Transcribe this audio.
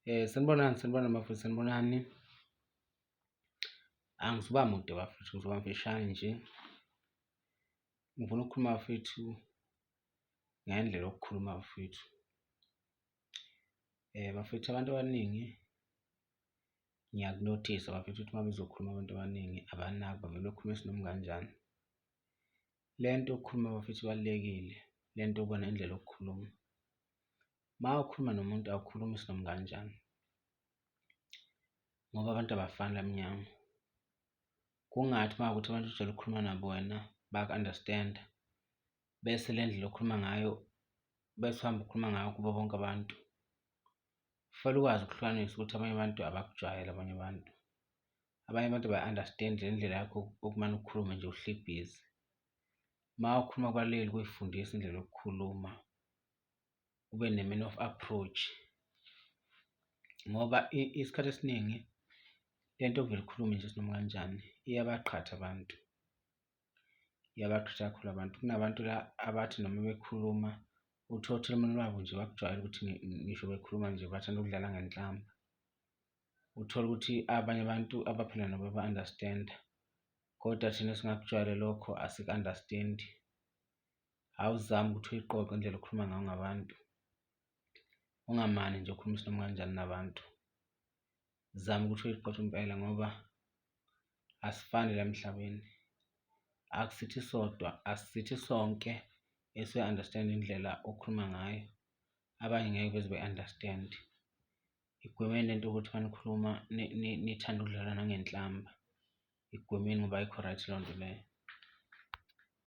Sanibonani, sanibonani bafowethu, sanibonani. Angizuba mude bafowethu, ngizoba mfishane nje. Ngifuna ukukhuluma bafowethu ngendlela yokukhuluma bafowethu. Bafowethu abantu abaningi ngiyakunothisa bafowethu ukuthi uma bezokhuluma abantu abaningi abanaki bavele bekhulume isinoma ikanjani. Le nto yokukhuluma bafowethu ibalulekile, le nto yokuba nendlela yokukhuluma. Uma ukhuluma nomuntu awukhulumi isinoma ikanjani ngoba abantu abafani la emnyango. Kungathi uma kuwukuthi abantu ojwayele ukukhuluma nabo wena bayaku-understand-a bese le ndlela okhuluma ngayo bese uhamba ukhuluma ngayo kubo bonke abantu. Kufanele ukwazi ukuhlukanisa ukuthi abanye abantu abakujwayele abanye abantu. Abanye abantu abayi-understand-i le ndlela yakho yokumane ukhulume nje uhlebhize. Uma ukhuluma kubalulekile ukuy'fundisa indlela yokukhuluma, ube ne-manner of approach ngoba isikhathi esiningi le nto yokuvele ukhulume nje isinoma kanjani iyabaqhatha abantu, iyabaqhatha kakhulu abantu. Kunabantu la abathi noma bekhuluma uthole ukuthi olimini lwabo nje bakujwayele ukuthi ngisho bekhuluma nje bathanda ukudlala ngenhlamba. Uthole ukuthi abanye abantu abaphila nabo baya-understand-a kodwa thina esingakujwayele lokho asiku-understand-i. Awuzame ukuthi uyiqoqe indlela okhuluma ngayo ngabantu, ungamane nje ukhulume isinoma kanjani nabantu. Zama ukuthi uyiqoqe impela ngoba asifani la emhlabeni. Akusithi sodwa, asithi sonke esiyi-understand-a indlela okhuluma ngayo, abanye ngeke beze beyi-understand-e. Igwemeni lento yokuthi uma nikhuluma nithande ukudlala nangenhlamba, igwemeni ngoba ayikho right leyo nto leyo.